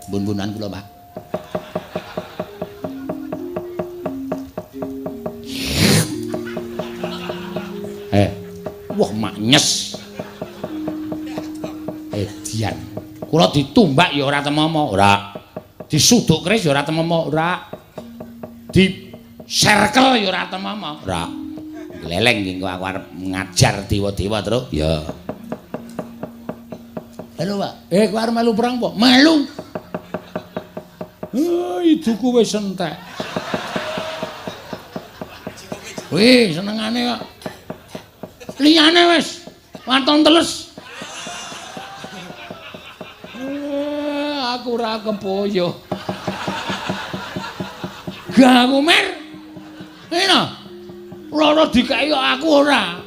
Bun-bunan kula, Pak. Wah maknyes. Edian. Kula ditumbak ya ora temomo, ora. Disuduk keris ya ora temomo, ora. Di serkel ya ora temomo, ora. Gleleng iki aku arep ngajar dewa-dewa, Truk. Ya. Halo, Pak. Kowe arep melu perang apa? Melu. Iduku wis entek. Wih, senengane kok. Liyane wis waton teles. Aku ora kepoyo. Gak aku mer. Ngene. Loro dikeki kok aku ora.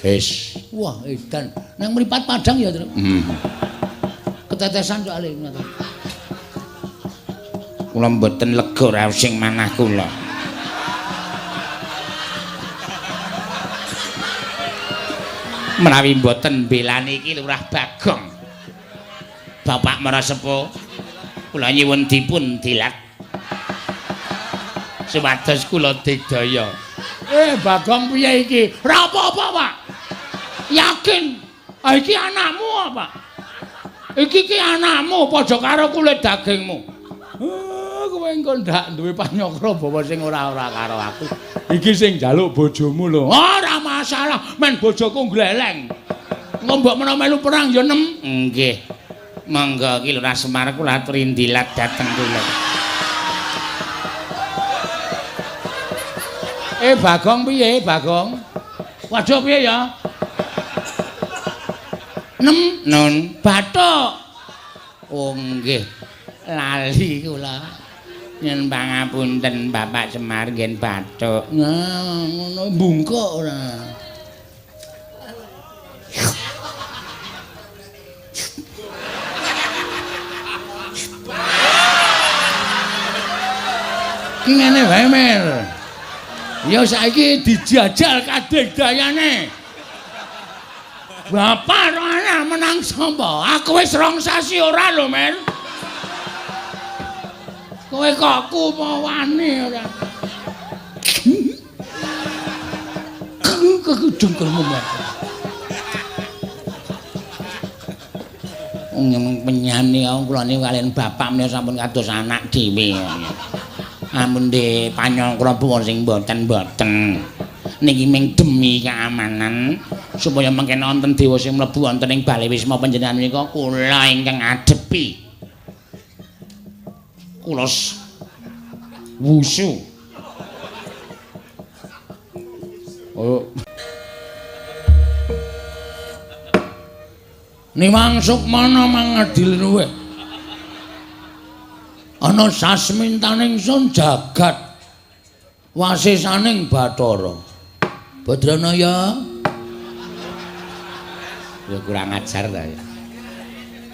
Wis. Wah, edan. Nang mripat padang ya, Truk. Ketetesan soalé ngono. Kula mboten lega raos sing manah kula. Menawi mboten mbelani iki Lurah Bagong. Bapak Marasepuh, kula nyuwun dipun dilat supados kula digdaya. Bagong piye iki? Ora apa-apa, Pak. Yakin. Ah iki anakmu apa? Iki ki anakmu padha karo kulit dagingmu. Kowe engko ndak duwe panyokra bawa sing ora-ora karo aku. Iki sing njaluk bojomu lho. Ora masalah, men bojoku gleleng. Engko mbok menawa melu perang ya nem. Nggih. Monggo iki Lurah Semar kula aturi ndilat dhateng kula. Bagong piye, Bagong? Waduh piye ya? Nem nun bathuk. Oh nggih. Lali kula. Nyuwun pangapunten Bapak Semar ngen bathuk. Nah, ngono bungkuk ora. Ki ngene wae, Mer. Ya saiki dijajal kadigdayane. Bapak ora menang sapa? Aku wis 2 sasi ora lho, Mer. Kowe kok kumawane ora. Kekudungkelmu, Mer. Wong penyane kula niku kaliyan bapak menika sampun kados anak dhewe. Ampun de panyangkra puwun sing mboten-mboten. Niki ming demi keamanan supaya mengken wonten dewa sing mlebu wonten ing bale wisma panjenengan menika kula ingkang adepi. Kula wusu. Oh. Niwang Sukmana mangadil luwih. Ana sasmintaning sun jagat wasisaning Bathara. Badranaya. Ya kurang ajar ta ya.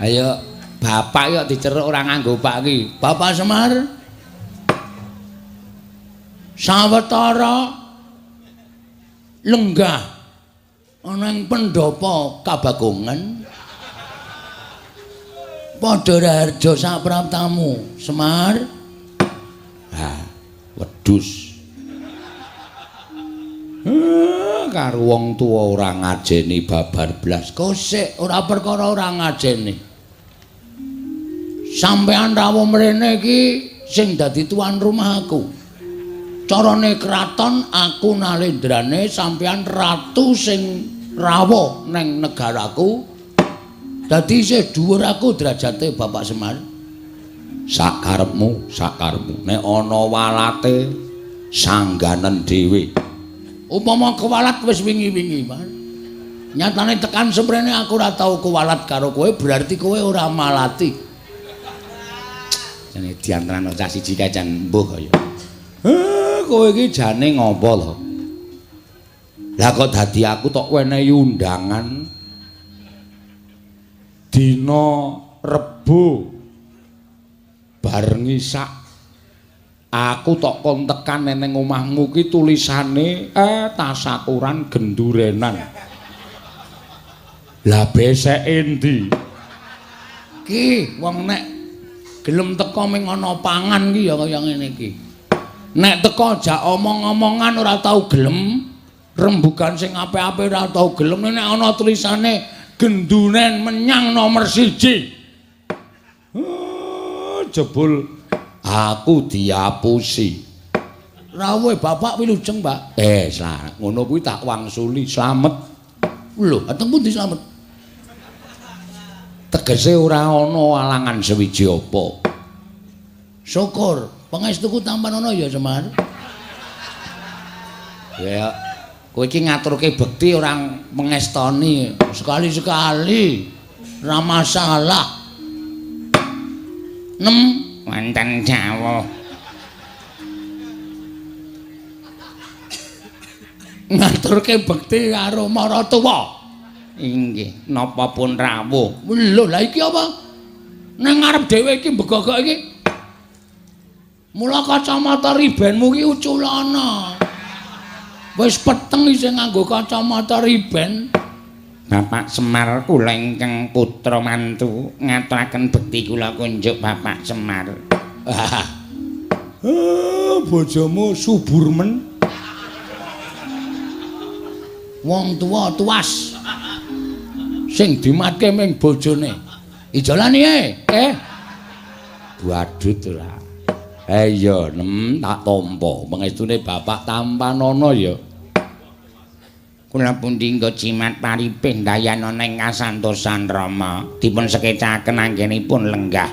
Ayo bapak kok diceruk ora nganggo pak iki. Bapak Semar. Sawetara lenggah ana ing pendhapa Kabagongan. Padha raharja sapraptamu, Semar. Ha, wedhus. Karo wong tuwa ora ngajeni babar blas. Kosek ora perkara ora ngajeni. Sampeyan rawuh mrene iki sing dadi tuan rumah aku. Carane kraton aku nalendrane sampeyan ratu sing rawuh neng negaraku. Dadi isih dhuwur aku derajate Bapak Semar. Sakarepmu, sakarepmu. Nek ana walate sangganen dhewe. Upama kewalat wis wingi-wingi, Mas. Nyatane tekan semprene aku ora tau kewalat karo kowe, berarti kowe ora malati. Jane diantarane cah siji kae jan mbuh kaya. Kowe iki jane ngopo lho? Lah kok dadi aku tok wenehi undangan dina Rebo bareng isak aku tok kon tekan neng omahmu ki tulisane tasakuran gendurenan. Lah beseke endi? Ki wong nek gelem teka ming ana pangan ki ya kaya ngene iki. Nek teka jak omong-omongan ora tau gelem, rembugan sing apik-apik ora tau gelem, nek ana tulisane gendunen menyang nomor 1. Jebul aku diapusi. Rawuhe bapak wilujeng, Pak. Ngono kuwi tak wangsuli slamet. Lho, ateng pundi slamet? Tegese ora ana alangan sewiji apa. Syukur, pangestuku tampan ana ya, Semar. Ya, kowe iki ngaturke bekti ora mengestoni. Sekali-sekali ora masalah. Nem wonten jawuh. Ngaturke bekti karo maratuwa. Inggih, napa pun rawuh. Lho, lha iki apa? Nang ngarep dhewe iki mbegogok iki. Mula kacamata ribenmu iki uculana. Wis peteng isih nganggo kacamata riben. Bapak Semar kula ingkang putra mantu ngaturaken bekti kula kunjuk Bapak Semar. Bojomu subur men. Wong tuwa tuas. Sing dimatke ming bojone. Ijolan piye? Badut ora. Iya, nem tak tampa. Pengestune bapak tampanana ya. Kula pundi nggo jimat paripih dayanana ing kasantosan Rama. Dipun sekecaken anggenipun lenggah.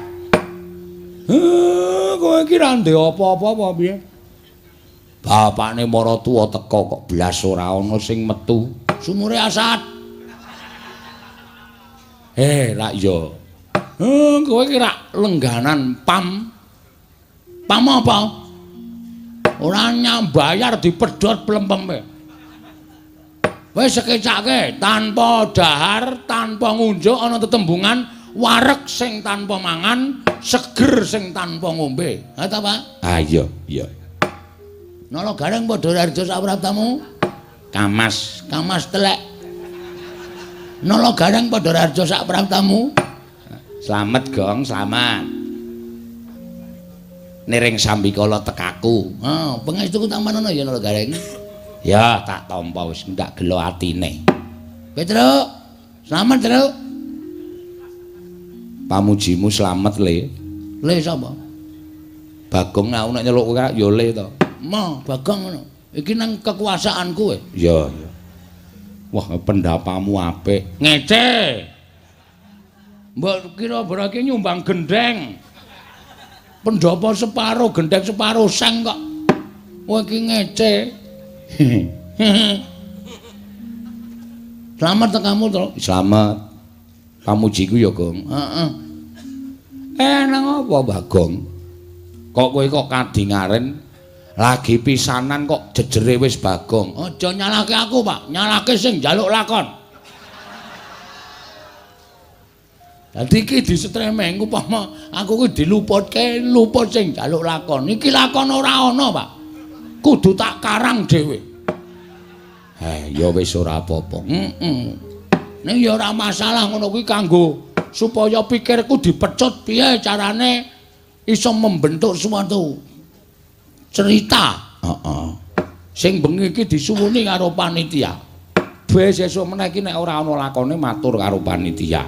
Kowe iki ra ndek apa-apa apa piye? Bapakne maratuwa teka kok blas ora ana sing metu. Sumure asat. Rak ya. Kowe iki rak lengganan pam. Pam apa? Ora nyambayar dipedhot plempeme. Wis sekecake tanpa dahar, tanpa ngunjuk ana tetembungan wareg sing tanpa mangan, seger sing tanpa ngombe. Ha ta, Pak? Ah iya, iya. Nala Gareng padha harja sapraptamu? Kamas, kamas telek. Nala Gareng padha harja sapraptamu? Slamet, Gong, slamet. Niring sambikala tekaku. Ha, pangestuku tampanana ya Nala Gareng. Ya, tak tampa wis ndak gelo atine. Petruk, slamet, Truk. Pamujimu slamet, Le. Le sapa? Bagong aku nek nyeluk kowe ya Le to. Ma, Bagong ngono. Iki nang kekuasaanku kowe. Iya, iya. Wah, pendapamu apik. Ngece. Mbok kira berarti nyumbang gendheng. Pendhapa separo, gendheng separo seng kok. Kowe iki ngece. Slamet tekamu, Truk. Slamet. Pamujiku ya, Gong. Heeh. Nang apa, Bagong? Kok kowe kok kadingaren lagi pisanan kok jejere wis Bagong. Aja nyalahke aku, Pak. Nyalahke sing njaluk lakon. Dadi iki disetremeng upama aku ki diluputke, luput sing njaluk lakon. Iki lakon ora ana, Pak. Kudu tak karang dhewe. Ya wis ora apa-apa. Heeh. Ning ya ora masalah ngono kuwi kanggo supaya pikirku dipecut piye carane iso membentuk suatu cerita. Heeh. Sing bengi iki disuwuni karo panitia. Wis sesuk meneh iki nek ora ana lakone matur karo panitia.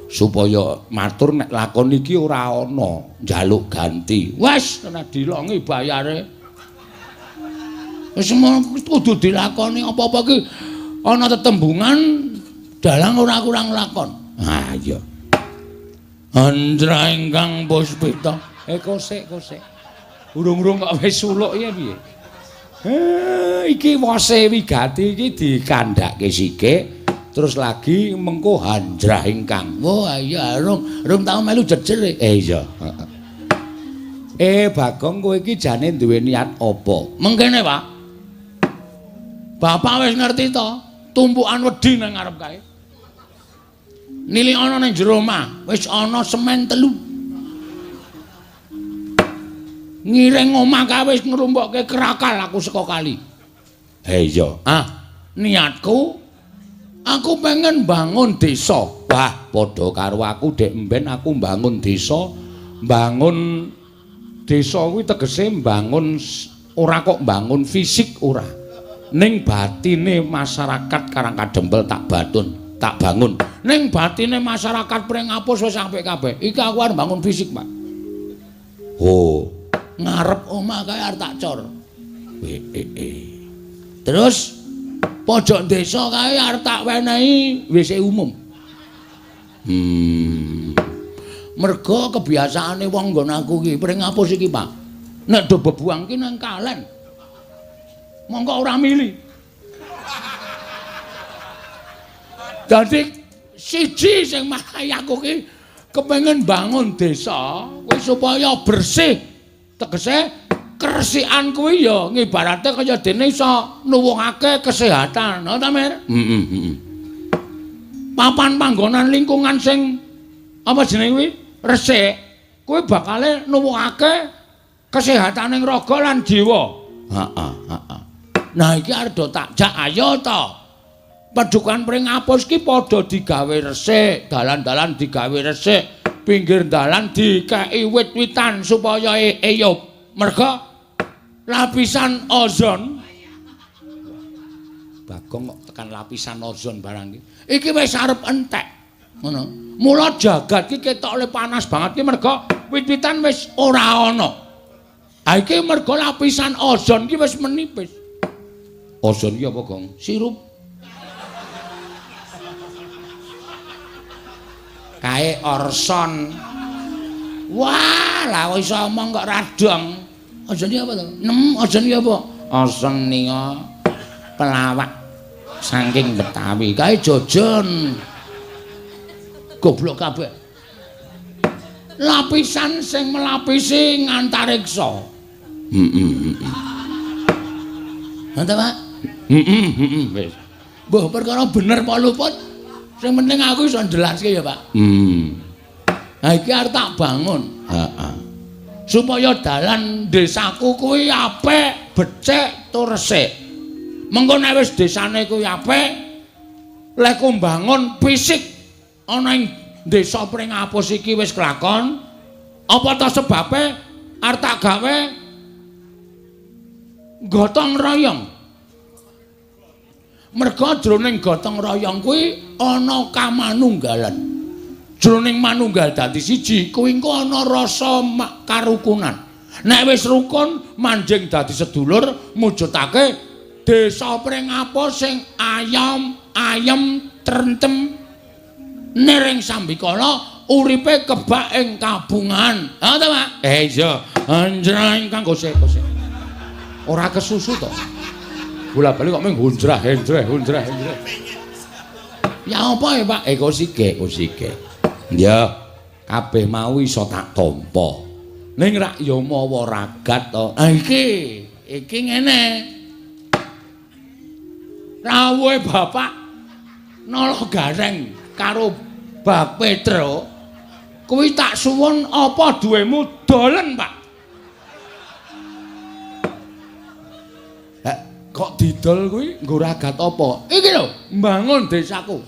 Supaya matur nek lakon iki ora ana, njaluk ganti. Wis kena dilongi bayare. Wis kudu dilakoni apa-apa iki ana tetembungan dalang ora kurang lakon. Ah iya. Andra ingkang puspita. Kosek kosek. Urung-urung kok wis suluk ya piye? Iki wose wigati iki dikandhake sithik terus lagi mengko handrah ingkang. Wah iya rung tau melu jejer. Iya. Bagong kowe iki jane duwe niat apa? Mengkene, Pak. Bapak wis ngerti to, tumpukan wedi nang ngarep kae. Nili ana nang jero omah, wis ana semen 3. Ngiring omah kae wis ngrumpokke krakal aku saka kali. Iya. Ah, niatku Aku pengen bangun desa. Wah, padha karo aku dek mben aku bangun desa. Bangun desa kuwi tegese bangun ora kok bangun fisik ora. Ning batine masyarakat Karangkadempel tak batun, tak bangun. Ning batine masyarakat Pringapus wis apik kabeh. Iki aku arep bangun fisik, Pak. Oh, ngarep omah kae arep tak cor. Terus pojok desa kae arep tak wenehi WC umum. Mergo kebiasaane wong nggon aku iki Pringapus iki, Pak. Nek do bebuang ki nang kalen. Mongko ora mili. Dadi siji sing marai aku ki kepengin bangun desa kuwi supaya bersih. Tegese keresikan kuwi ya ngibarate kaya dene iso nuwuhake kesehatan, ha ta, Mir? Heeh, heeh. Papan panggonan lingkungan sing apa jenenge kuwi? Resik, kuwi bakale nuwuhake kesehataning raga lan jiwa. Heeh, heeh. Nah iki arep do tak jak ayo to. Padukan Pringapus ki padha digawe resik, dalan-dalan digawe resik, pinggir dalan dikeki wit-witan supaya eyup. Merga lapisan ozon. Bagong kok tekan lapisan ozon barang iki. Iki wis arep entek. Ngono. Mula jagat ki ketok le panas banget ki merga wit-witan wis ora ana. Ha iki merga lapisan ozon ki wis menipis. Ozon ki apa, Gong? Sirup. Kae orson. Wah, lah kok iso omong kok radong. Ozon ki apa to? Nem, ozon ki apa? Ozon nika pelawak saking Betawi. Kae jojon. Goblok kabeh. Lapisan sing melapisi ngantariksa. Heeh, heeh. Ngono ta, Pak? Heeh, heeh, wis. Mbah, perkara bener apa luput? Sing penting aku iso njelaske ya, Pak. Nah iki arep tak bangun. Heeh. Supaya dalan desaku kuwi apik, becik tur resik. Mengko nek wis desane kuwi apik, lek mbangun fisik ana ing desa Pringapus iki wis kelakon, apa ta sebabe arep tak gawe gotong royong. Merga jroning gotong royong kuwi ana kamanunggalan. Jroning manunggal dadi siji kuwi engko ana rasa karukunan. Nek wis rukun manjing dadi sedulur mujudake desa Pringapus sing ayom, ayem, trentem niring sambikala uripe kebak ing kabungan. Ha ta, Pak? Iya. Anjreng kang gosek-gosek. Ora kesusu to. Bola-bali kok mung hunjrah henjreh hunjrah henjreh. Ya apa ya, Pak? Kosike, kosike. Ya, kabeh mau iso tak tampa. Ning rak ya mawa ragat to. Ha iki, iki ngene. Rawuhe Bapak Nala Gareng karo Bak Petro kuwi tak suwun apa duwemu dolen, Pak. Kok didol kuwi nggo ragat apa? Iki lho, mbangun desaku.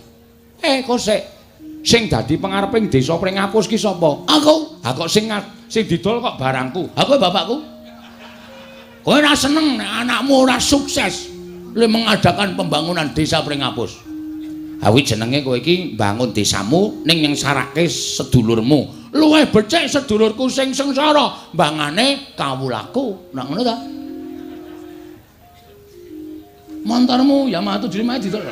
Kosek. Sing dadi pengareping desa Pringapus ki sapa? Aku. Ha kok sing didol kok barangku. Ha kowe bapakku. Kowe ora seneng nek anakmu ora sukses le mengadakan pembangunan desa Pringapus. Ha kuwi jenenge kowe iki mbangun desamu ning nyengsarake sedulurmu. Luwih becik sedulurku sing sengsara mbangane kawulaku. Nah ngono ta? Montormu Yamaha 75 didol.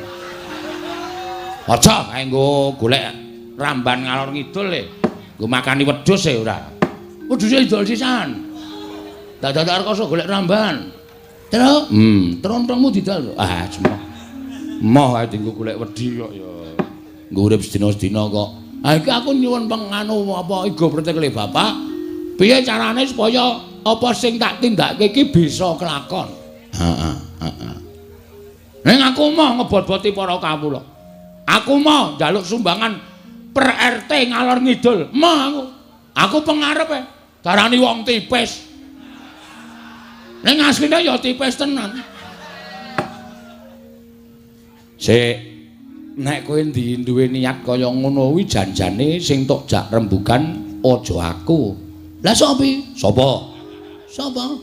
Aja kae nggo golek ramban ngalor ngidul le. Nggo makani wedhus e ora. Wedhuse didol sisan. Dadak rekoso golek ramban. Terus, trontongmu didol. Ah, jemoh. Moh ae dienggo golek wedhi kok ya. Nggo urip sedina-sedina kok. Ha iki aku nyuwun penganu apa igo pretekle bapak. Piye carane supaya apa sing tak tindakake iki bisa kelakon? Heeh, heeh. Ning aku moh ngebot-boti para kawula. Aku moh njaluk sumbangan per RT ngalor ngidul. Moh aku. Aku pengarepe darani wong tipis. Ning asline ya tipis tenan. Sik. Nek kowe duwe niat kaya ngono kuwi janjane sing tok jak rembugan aja aku. Lah sapa? Sapa? Sapa?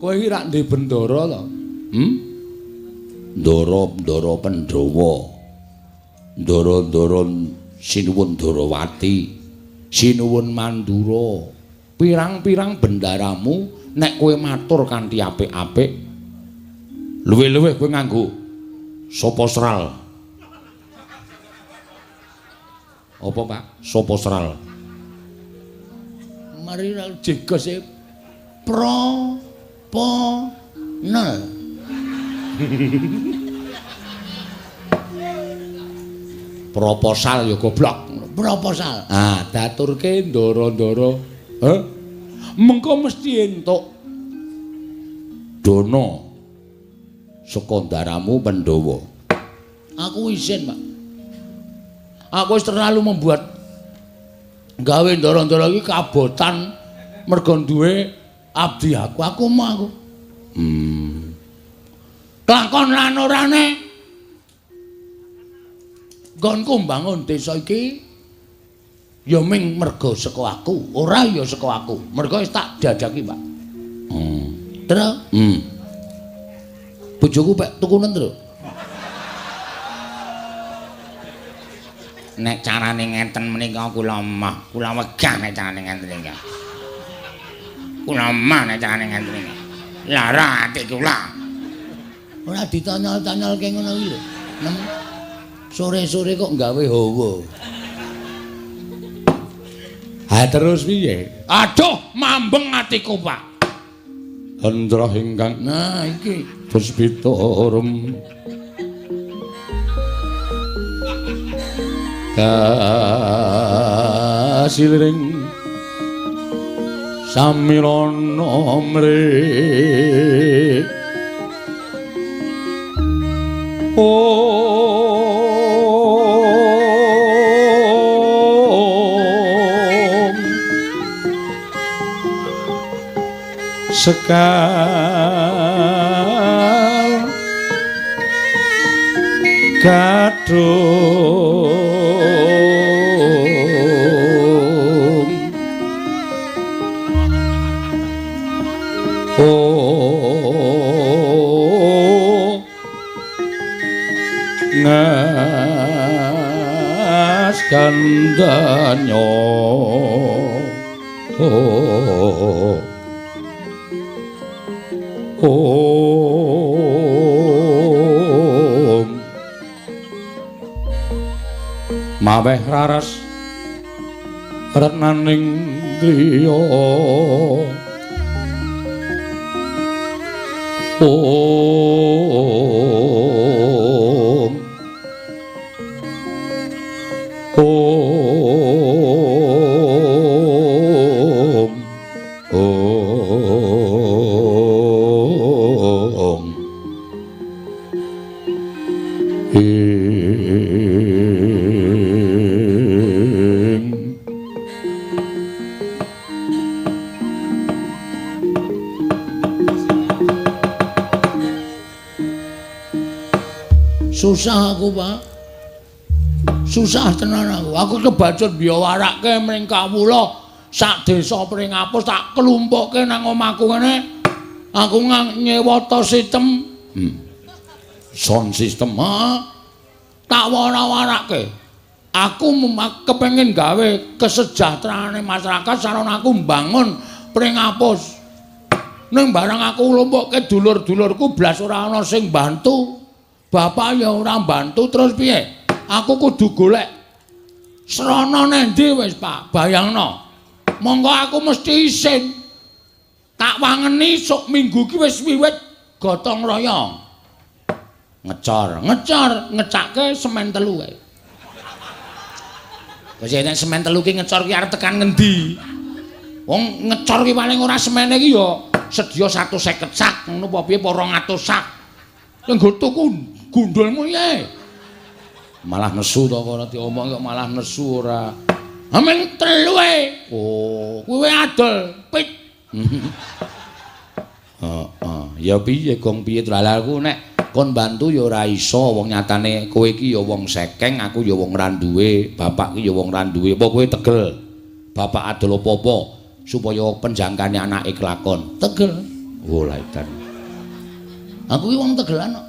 Kowe iki rak ndek bendara to? Hmm? Ndara-ndara Pandhawa. Ndara-ndara Sinuwun Darawati, Sinuwun Mandura. Pirang-pirang bendaramu nek kowe matur kanthi apik-apik, luwih-luwih kowe nganggo sapa sral. Apa, Pak? Sapa sral? Mari jegose pro po nel. Proposal ya goblok. Proposal. Ah, daturke ndara-ndara. Heh. Mengko mesti entuk dana saka ndaramu Pandhawa. Aku isin, Pak. Aku wis terlalu membuat gawe ndara-ndara iki kabotan mergo duwe abdi aku. Aku mau aku. Lakon lan orane nggonku mbangun desa iki ya ming mergo saka aku, ora ya saka aku. Mergo wis tak jajaki, Pak. Terus? Bojoku pek tukunen, Tru. Nek carane ngenten menika kula mah, kula wegah nek carane ngenten iki. Kula mah nek carane ngenten iki. Lara ati kula. Ora ditanyol-tanyolke ngono iki lho. Sore-sore kok gawe hawa. Ha terus piye? Aduh, mambeng atiku, Pak. Hendra ingkang nah iki puspita rum kasiliring samirana mrih. Om sekal gadung oh ngas gandanyo oh om maweh raras retnaning griya om om om ing. Susah aku, Pak. Susah tenan aku. Aku kebacut biyawarake mring kawula sak desa Pringapus tak klumpukke nang omahku ngene. Aku nyewa to sistem. Sound system. Ha. Tak wara-warake. Aku kepengin gawe kesejahteraane masyarakat sarana aku mbangun Pringapus. Ning barang aku klumpukke dulur-dulurku blas ora ana sing bantu. Bapak ya ora mbantu terus piye? Aku kudu golek srana nendi wis, Pak. Bayangno. Monggo aku mesti isin. Tak wangeni sok minggu ki wis wiwit gotong royong. Ngecor, ngecor, ngecake semen telu kae. Wis nek semen telu ki ngecor ki arep tekan ngendi? Wong ngecor ki paling ora semene ki ya sedya 150 sak ngono apa piye apa 200 sak. Nggo tuku gundulmu ye. Malah nesu to ora diomong kok malah nesu ora. Amen telu e. Oh, kuwi adol pit. Heeh, ya piye gong piye aku nek Kon bantu ya ora iso, wong nyatane kowe iki ya wong sekeng, aku ya wong ra duwe, bapak ki ya wong ra duwe. Apa kowe tegel? Bapak adol apa-apa supaya penjangkane anake kelakon. Tegel. Oh, lha edan. Aku ki wong tegelan kok.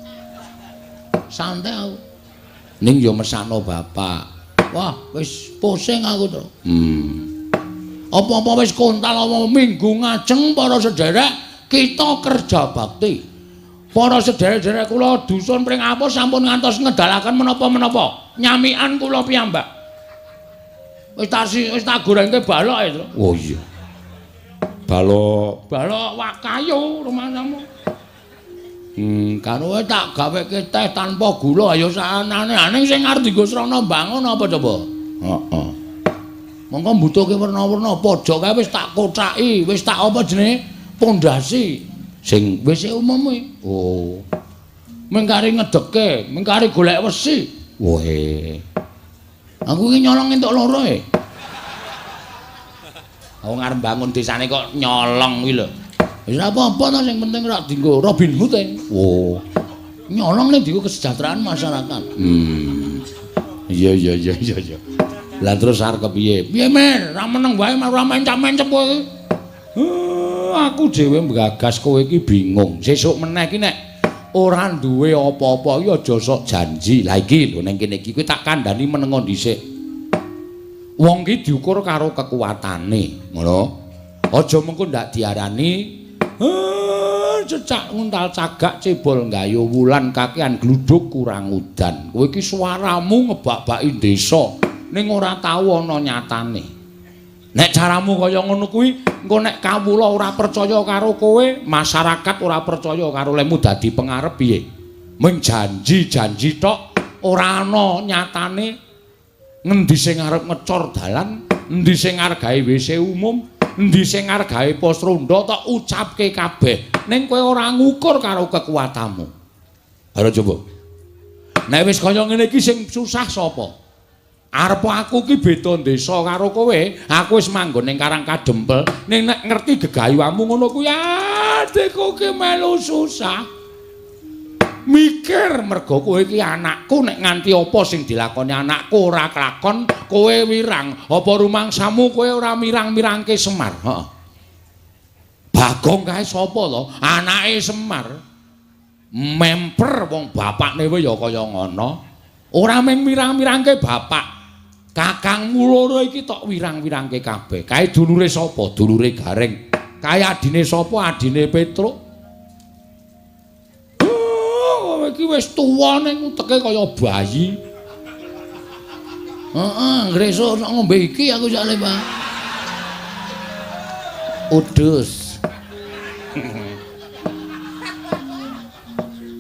Santai aku. Ning ya mesakno bapak. Wah, wis pusing aku to. Apa-apa wis kontal apa minggu ngajeng para sederek kita kerja bakti. Para sederek-sederek kula dusun Pringapus sampun ngantos ngedalaken menapa-menapa. Nyamikan kula piyambak. Wis tak gorengke balok e, Tru. Oh iya. Balok, balok wak kayu rumahmu. Karo tak gaweke teh tanpa gula ayo saanane. Ning sing arep dienggo srana mbangun apa coba? Heeh. Monggo mbutuhke werna-werna pojok kae wis tak kocaki, wis tak apa jenenge? Pondasi. Sing WC umum kuwi. Oh. Mengkari ngedeke, mengkari golek wesi. Woe. Aku iki nyolong entuk loro e. Wong arep bangun desane kok nyolong kuwi lho. Wis ora apa-apa to, sing penting ora dienggo Robin Hood e. Oh. Nyolong ning dienggo kesejahteraan masyarakat. Iya iya iya iya iya. Lah terus arep kepiye? Piye Mir? Ra meneng wae ora mencap-mencep kowe iki. Aku dhewe nggagas kowe iki bingung. Sesuk meneh iki nek ora duwe apa-apa iki aja sok janji. Lah iki lho ning kene iki kowe tak kandhani menengo dhisik. Wong ki diukur karo kekuatane, ngono. Aja mengko ndak diarani cecak nguntal cagak cebol nggayu wulan kakean gluduk kurang udan. Kowe iki suaramu ngebak-baki desa ning ora tau ana nyatane. Nek caramu kaya ngono kuwi, engko nek kawula ora percaya karo kowe, masyarakat ora percaya karo lemu dadi pengarep piye? Mung janji-janji tok ora ana nyatane. Ngendi sing arep ngecor dalan, endi sing arep gawe WC umum, endi sing arep gawe pos ronda tok ucapke kabeh. Ning kowe ora ngukur karo kekuatanmu. Ayo coba. Nek wis kaya ngene iki sing susah sapa? Arep aku ki beda desa karo kowe, aku wis manggon ning Karang Kadempel, ning nek ngerti gegayuhamu ngono kuwi adikku ki melu susah. Mikir mergo kowe iki anakku, nek nganti apa sing dilakoni anakku ora kelakon, kowe wirang. Apa rumangsamu kowe ora mirang-mirangke Semar? Heeh. Bagong kae sapa to? Anake Semar. Memper wong bapakne wae ya kaya ngono. Ora mung mirang-mirangke bapak. Kakangmu loro iki tok wirang-wirangke kabeh. Kae dulure sapa? Dulure Gareng. Kae adine sapa? Adine Petruk. Oh, iki wis tuwa ning uteke kaya bayi. Heeh, ngresuk sok ngombe iki aku jale, Pak. Udus.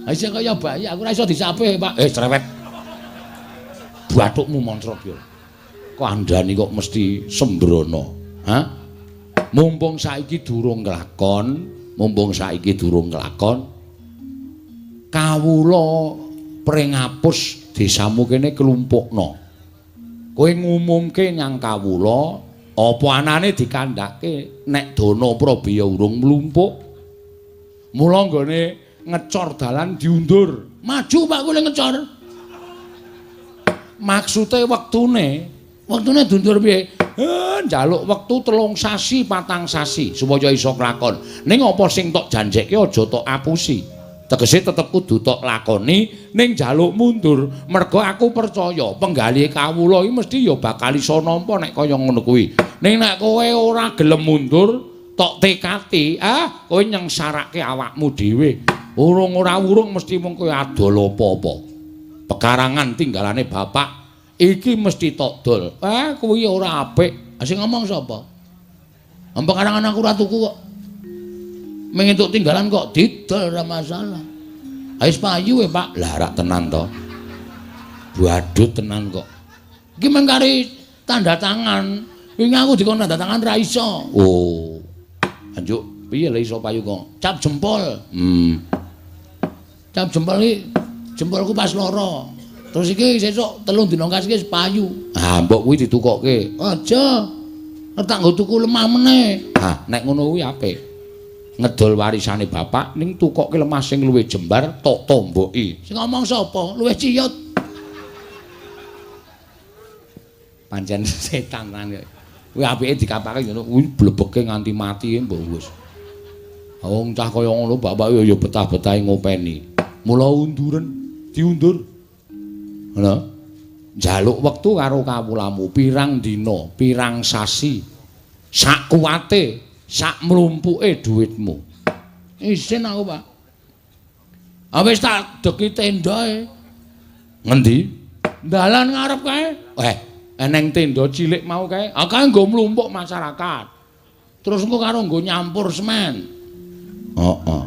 Aja kaya bayi, aku ora iso disape, Pak. Cerewet. Bathukmu moncrot yo. Kandhani kok mesti sembrono. Ha? Mumpung saiki durung kelakon, mumpung saiki durung kelakon. Kawula Pringapus desamu kene klumpukno. Kowe ngumumke nyang kawula, apa anane dikandhake nek dana prabaya urung mlumpuk. Mula nggone ngecor dalan diundur. Maju Pak kowe ngecor. Maksude wektune, wektune diundur piye? Njaluk wektu 3 sasi, 4 sasi supaya iso kelakon. Ning apa sing tok janjekke aja tok apusi. Tegese tetep kudu tok lakoni ning njaluk mundur. Mergo aku percaya penggalih kawula iki mesti ya bakal iso nampa nek kaya ngono kuwi. Ning nek kowe ora gelem mundur, tok tekati, kowe nyengsarake awakmu dhewe. Urung ora urung mesti mung kowe adol apa-apa. Pekarangan tinggalane bapak iki mesti tok dol. Kuwi ora apik. Sing ngomong sapa? Pekarangan aku ora tuku kok. Mung entuk tinggalan kok didol ora masalah. Wis payu e, Pak. Lah rak tenan to. Badut tenan kok. Iki mung kari tanda tangan. Wingi aku dikon tanda tangan ra iso. Oh. Anjuk piye lha iso payu kok? Cap jempol. Cap jempol iki jempolku pas loro. Terus iki sesuk 3 dina kas iki wis payu. Ah, mbok kuwi ditukokke. Aja. Tak nggo tuku lemah meneh. Ah, nek ngono kuwi apik. Ngedol warisane bapak ning tukokke lemah sing luwih jembar tok tomboki. Sing ngomong sapa? Luwih ciyut. Pancen setan tenan. Kuwi apike dikapake ngono kuwi blebeke nganti mati mbok wis. Wong cah kaya ngono bapak ya betah-betahe ngopeni. Mula unduren, diundur. Ngono. Njaluk wektu karo kawulamu pirang dina, pirang sasi. Sak kuwate, sak mlumpuke dhuwitmu. Isin aku, Pak. Ah wis tak deki tendae. Ngendi? Dalan ngarep kae. Eneng tenda cilik mau kae. Ah kae nggo mlumpuk masyarakat. Terus engko karo nggo nyampur semen. Heeh.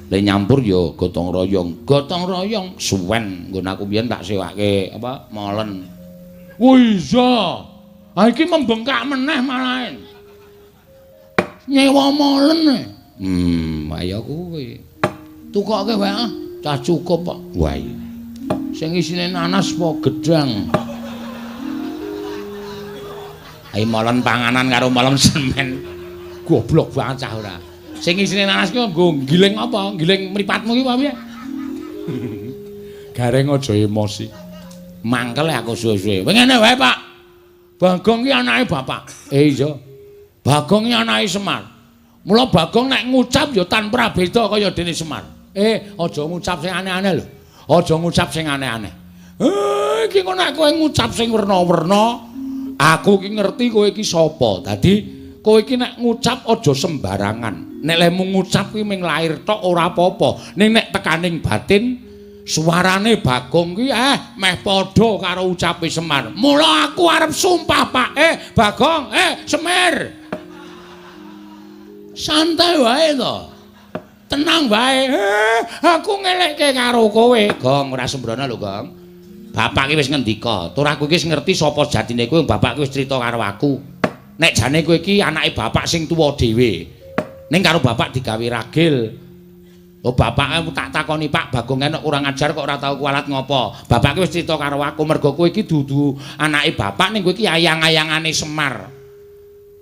Le nyampur ya gotong royong. Gotong royong suwen nggon aku biyen tak sewake apa molen. Oh iya. Ah iki membengkak meneh malahen. Nyewa molen. Ayo kuwi. Tukoke wae ah, cah cukup kok. Wah iya. Sing isine nanas apa gedang? Ayo molen panganan karo molen semen. Goblok banget cah ora. Sing isine nanas ki nggo giling apa? Giling mripatmu ki apa piye? Gareng aja emosi. Mangkel aku suwe-suwe. Ngene wae, Pak. Bagong ki anake bapak. Iya. Bagong ki anake Semar. Mula Bagong nek ngucap ya tanpa beda kaya dene Semar. Aja ngucap sing aneh-aneh lho. Aja ngucap sing aneh-aneh. Iki kok nek kowe ngucap sing werna-werna, aku ki ngerti kowe iki sapa. Dadi kowe iki nek ngucap aja sembarangan. Nek lemu ngucap kuwi ming lair tok ora apa-apa. Ning nek tekaning batin suarane Bagong ki meh padha karo ucape Semar. Mula aku arep sumpah, Pak. Bagong, Semir. Santai wae to. Tenang wae. Aku ngelekke karo kowe. Gong, ora sembrono lho, Gong. Bapak ki wis ngendika, tur aku iki wis ngerti sapa jatine kowe, bapak ki wis crita karo aku. Nek jane kowe iki anake bapak sing tuwa dhewe. Ning karo bapak digawe ragil. Oh, bapak tak takoni, Pak, Bagong enek kurang ajar kok ora tau kualat ngopo. Bapak ki wis crita karo aku mergo kowe iki dudu anake bapak ning kowe iki ayang-ayangane Semar.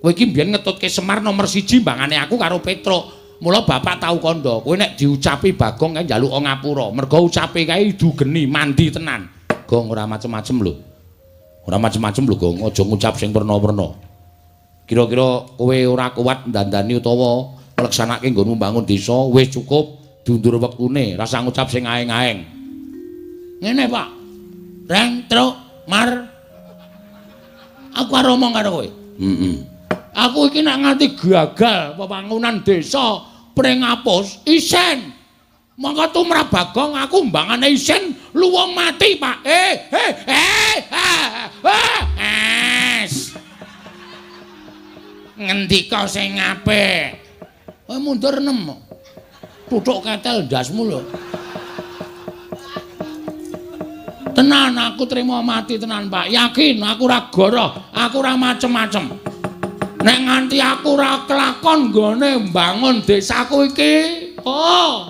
Kowe iki mbiyen ngetutke Semar nomor 1 mbangane aku karo Petruk. Mula bapak tau kandha, kowe nek diucapi Bagong kae njaluk ngapura. Mergo ucape kae idu geni, mandi tenan. Gong ora macem-macem lho. Ora macem-macem lho, Gong. Aja ngucap sing werna-werna. Kira-kira kowe ora kuat ndandani utawa ngleksanake nggonmu mbangun desa, wis cukup diundur wektune, rasa ngucap sing aeng-aeng. Ngene, Pak. Reng, truk, mar. Aku arep omong karo kowe. Heeh. Aku iki nek nganti gagal pembangunan desa Pringapus, isen. Mongko tumrap Bagong aku mbangane isen luwung mati, Pak. Es. Ngendika sing apik. Kowe mundur 6. Tuthuk ketel ndasmu lho. Tenan aku trimo mati tenan, Pak. Yakin aku ora goroh, aku ora macem-macem. Nek nganti aku ora kelakon nggone mbangun desaku iki, oh.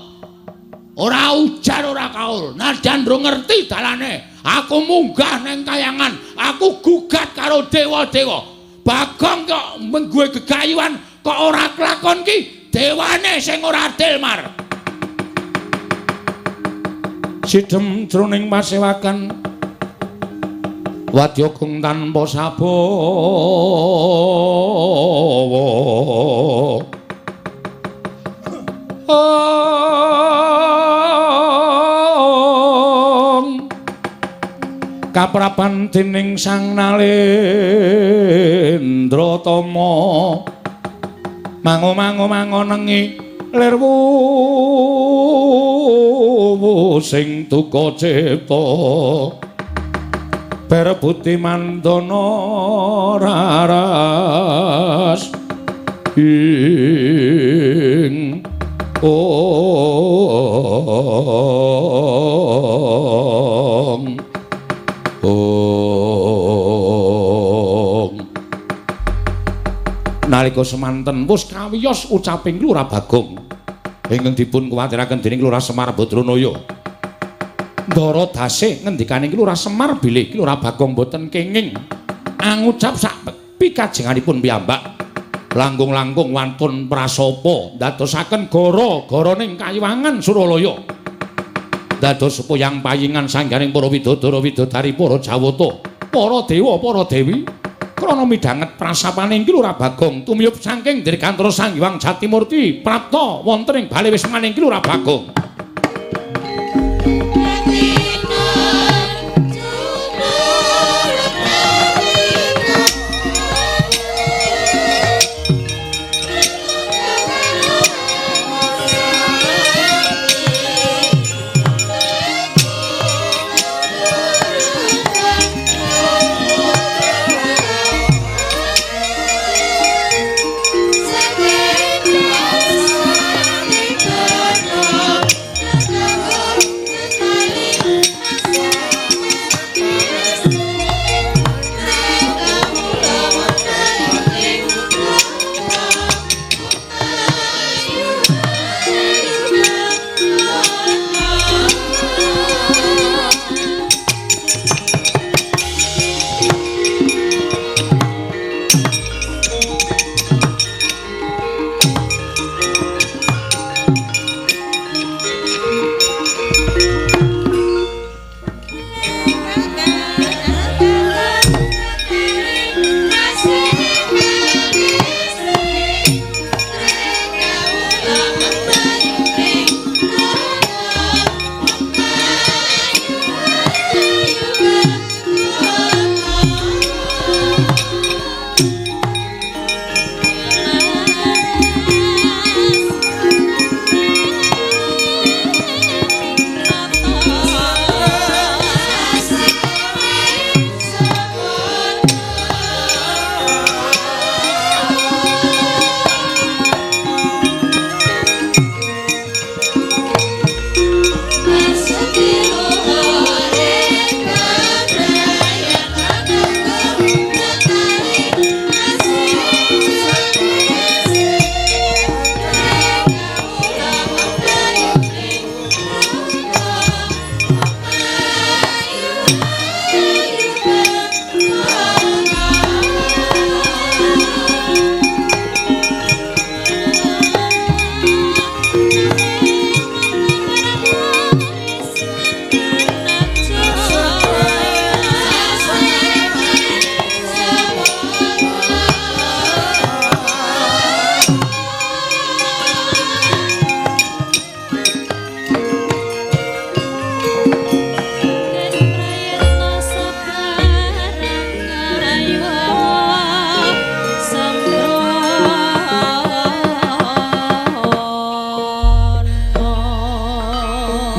Ora ujar ora kaul. Najan ndro ngerti dalane, aku munggah neng kayangan, aku gugat karo dewa-dewa. Bagong kok menggue gegayuhan kok ora kelakon ki, dewane sing ora adil, Mar. Sidhem jroning pasewakan wadya gong tanpa sabawa. Kaprapan dening Sang Nalendra Tama mango-mango mangonengi lirwu sing duka cipta berebuti mandana raras ing ong ong. Nalika semanten wis kawiyos ucaping Lurah Bagong ingkang dipun kuwatiraken dening Lurah Semar Badranaya. Ndara dase ngendikane Lurah Semar bilih Lurah Bagong boten kenging angucap sak pikajenganipun piyambak. Langkung-langkung wantun prasapa ndadosaken gara-garaning kayiwangan Suralaya. Dados sepuyang payingan sangganing para widodara widodari para jawata, para dewa, para dewi krana midhanget prasapane Ki Lurah Bagong tumiyup saking Dirgantara Sang Hyang Jatimurti prapta wonten ing bale wismaning Ki Lurah Bagong.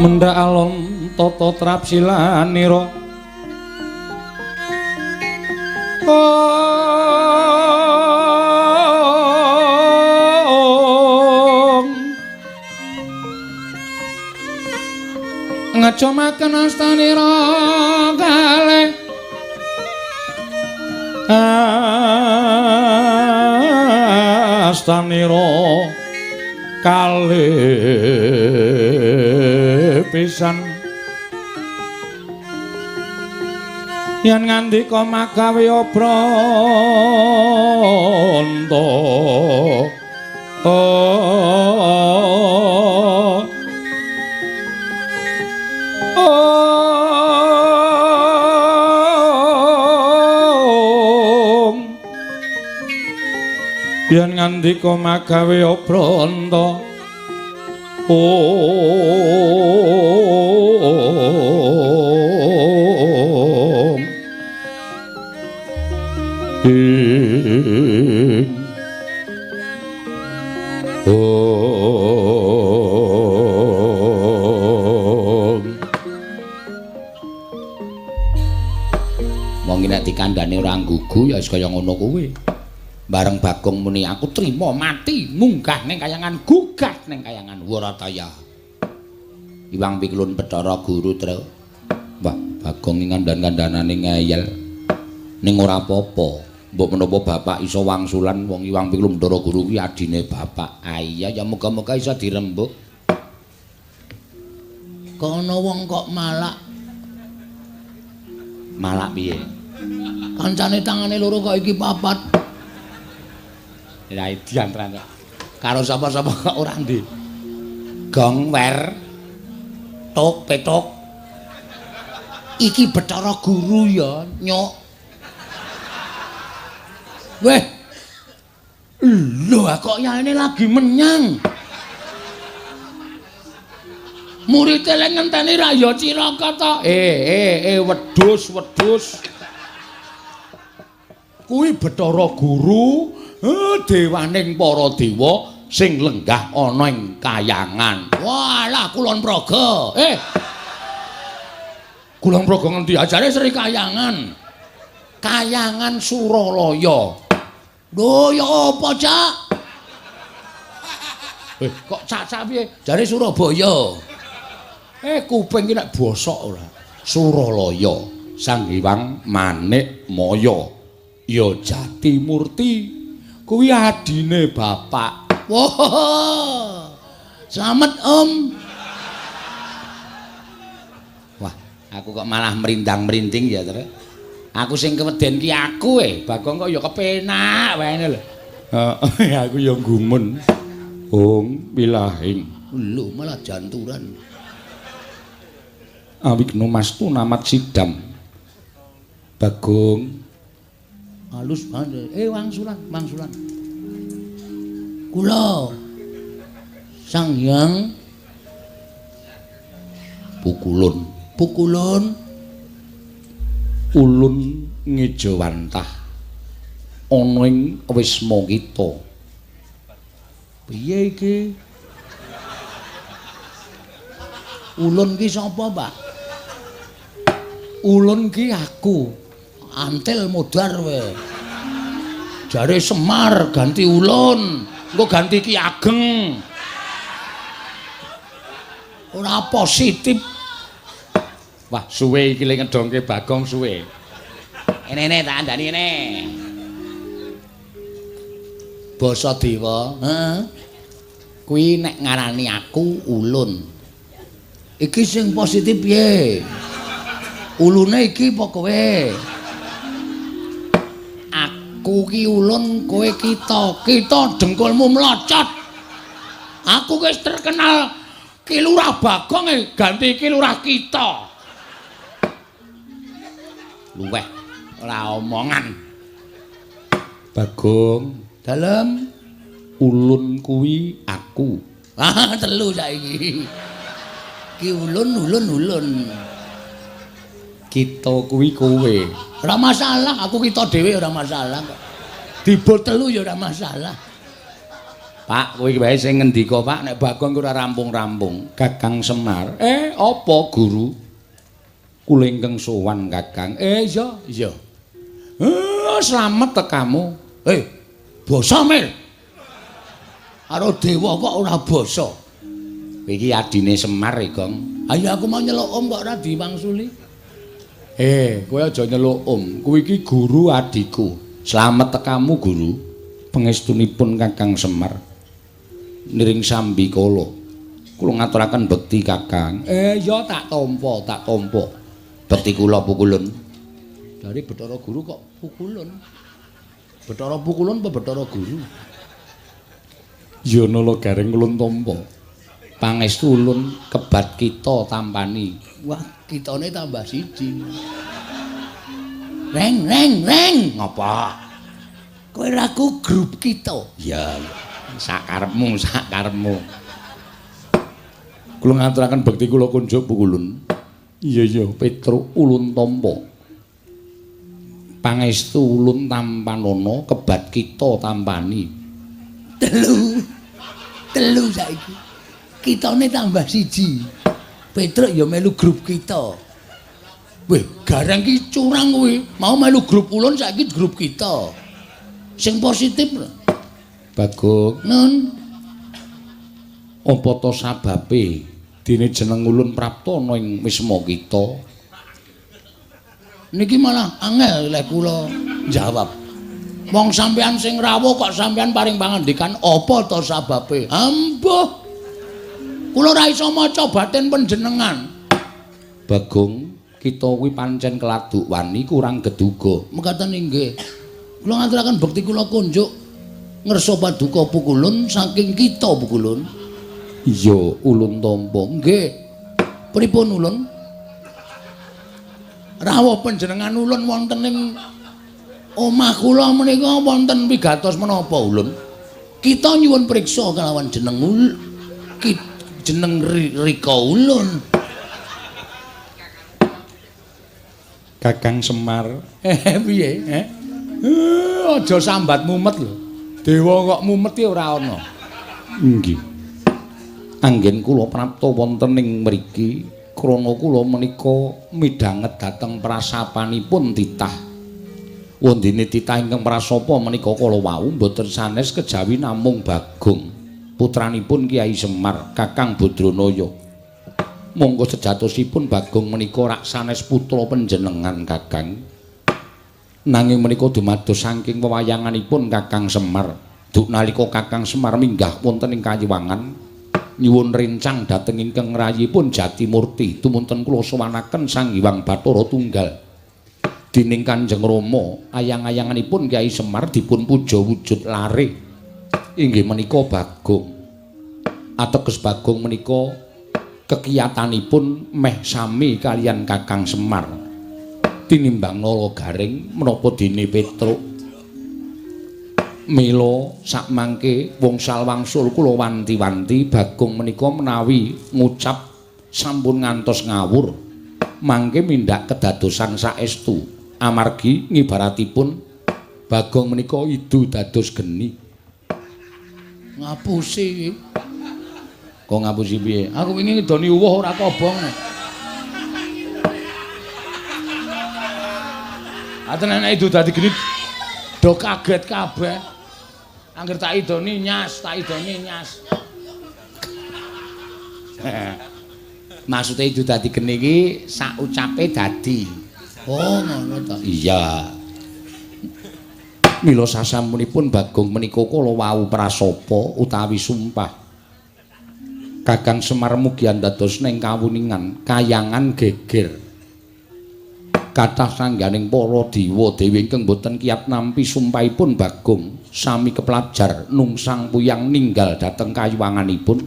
Mendha alon tata trapsilanira ong ngajomaken astanira kalih astanira kalih pisan yen ngandika magawe obranta yen ngandika magawe obranta om ing om. Wong nek dikandhane ora nggugu ya wis kaya ngono kuwi. Bareng Bagong muni aku trima mati munggah ning kayangan gugat ning kayangan Warataya. Iwang Piklun Bathara Guru Tru. Wah, Bagong iki kandhan-kandhanane ngeyel. Ning ora apa-apa. Mbok menapa bapak iso wangsulan wong Iwang Piklun Bathara Guru kuwi adine bapak. Ah iya ya muga-muga iso dirembuk. Kono wong kok malak. Malak piye? Kancane tangane loro kok iki papat. Ya idian tenan. Karo sapa-sapa kok ora ndi. Gong wer tok petok. Iki Bathara Guru ya, nyok. Weh. Lho, kok yaene lagi menyang. Murid e lek ngenteni ra ya cilaka to. Wedhus, wedhus. Kuwi Bathara Guru, dewaning para dewa sing lenggah ana ing kayangan. Walah Kulon Progo. Kulon Progo ngendi? Ajare Sri Kayangan. Kayangan Suralaya. Lho ya apa, Cak? Kok cak-cak piye? Jare Surabaya. Kuping ki nek bosok ora. Suralaya, Sang Hyang Manik Maya. Ya Jatimurti. Kuwi adine bapak. Wah. Slamet, Om. Wah, aku kok malah merindang-merinding ya, Tru. Aku sing keweden ki aku Bagong kok ya kepenak wae lho. Heeh, aku ya gumun. Ong wilahing. Lho malah janturan. Awigno mastu namat sidam. Bagong halus banget. Wangsulan, wangsulan. Kula Sang Hyang Pukulun. Pukulun ulun ngejawantah ana ing wisma kita. Piye iki? Ulun ki sapa, Pak? Ulun ki aku. Antil modar we. Jare Semar ganti ulun, engko ganti Ki Ageng. Ora positif. Wah, suwe iki le ngedongke Bagong suwe. Enene tak andani ene. Basa dewa, heeh. Kuwi nek ngarani aku ulun. Iki sing positif piye? Ulune iki apa kowe? Aku ki ulun, kowe kita. Kita dengkulmu mlocot. Aku wis terkenal Ki Lurah Bagong ganti Ki Lurah kita. Luweh ora omongan. Bagong, dalem ulun kuwi aku. Ah, telu saiki. Ki ulun ulun ulun. Kita kuwi kowe. Ora masalah, aku kita dhewe ora masalah kok. Dibol telu ya ora masalah. Pak, kowe iki wae sing ngendika, Pak, nek Bagong ora rampung-rampung. Kakang Semar. Apa guru? Kula ingkang sowan Kakang. Iya, iya. Slamet tekamu. Basa Mir. Karo dewa kok ora basa. Iki adine Semar e, Gong. Ayo aku mau nyeluk Om kok ora diwangsuli. Kowe aja nyeluk Om. Kuwi iki guru adikku. Slamet tekamu, Guru. Pangestunipun Kakang Semar. Niring sambi kala. Kula ngaturaken bekti Kakang. Ya tak tampa, tak tampa. Bekti kula pukulun. Dari Bathara Guru kok pukulun. Bathara pukulun apa Bathara Guru? Ya nala gareng ulun tampa. Pangestu ulun kebat kita tampani. Wah, kitane tambah siji. Reng reng reng. Ngapa? Kowe raku grup kita. Ya, sakarepmu, sakarepmu. Kula ngaturaken bekti kula kunjuk pukulun. Iya iya, Petruk ulun tampa. Pangestu ulun tampanana kebat kita tampani. Telu. Telu saiki. Kitane tambah siji. Petruk ya melu grup kita. Weh, gareng ki curang kuwi. Mau melu grup ulun saiki grup kita. Sing positif lho. Bagong, nun. Apa to sababe dene jeneng ulun prapta ana ing wisma kita? Niki malah angel lek kula jawab. Wong sampean sing rawuh kok sampean paring pangandikan apa to sababe? Ambuh. Kula ora iso maca batin panjenengan. Bagong, kita kuwi pancen keladuk wani kurang geduga. Mekaten inggih. Kula ngaturaken bekti kula kunjuk. Ngersa paduka Pukulun saking kita Pukulun. Iya, ulun tampa. Nggih. Pripun ulun? Rawuh panjenengan ulun wonten ing omah kula menika wonten wigatos menapa ulun? Kita nyuwun priksa kalawan jeneng jeneng Rika ulun. Kakang Semar. Piye? Aja sambat mumet lho. Dewa kok mumet ki ora ana. Nggih. Anggen kula prapta wonten ing mriki krana kula menika midhanget dhateng prasapanipun titah. Wondene titah ingkang prasapa menika kala wau mboten sanes kejawi namung Bagong, putranipun Kyai Semar, Kakang Badranaya. Monggo sejatosipun Bagong menika rak sanes putra panjenengan Kakang. Nanging menika dumados saking wewayanganipun Kakang Semar. Duk nalika Kakang Semar minggah wonten ing Kayiwangan nyuwun rencang dhateng ingkang rayipun Jatimurti tumunten kula sowanaken Sang Hyang Bathara Tunggal. Dening Kanjeng Rama ayang-ayanganipun Kyai Semar dipun puja wujud lare inggih menika Bagong. Ateges Bagong menika kekiyatanipun meh sami kalian Kakang Semar. Tinimbang Nala Garing menapa dene Petruk. Mila sakmangke wongsal wangsul kula wanti-wanti Bagong menika menawi ngucap sampun ngantos ngawur mangke mindak kedadosan saestu. Amargi ngibaratipun Bagong menika idu dados geni. Ngapusi iki. Kok ngapusi piye? Aku wingi ngidoni uwuh ora kobong. Aten nek idu dadi geni do kaget kabeh. Angger tak idoni nyas, tak idoni nyas. Maksude idu dadi geni iki sak ucape dadi. Oh, ngono ta. Iya. Mila sasampunipun Bagong menika kala wau prasapa utawi sumpah. Kakang Semar mugi andados ning kawuningan kayangan geger. Kathah sangganing para dewa dewi ingkang boten kiyat nampi sumpahipun Bagong sami keplajar nungsang puyang ninggal dhateng kayiwanganipun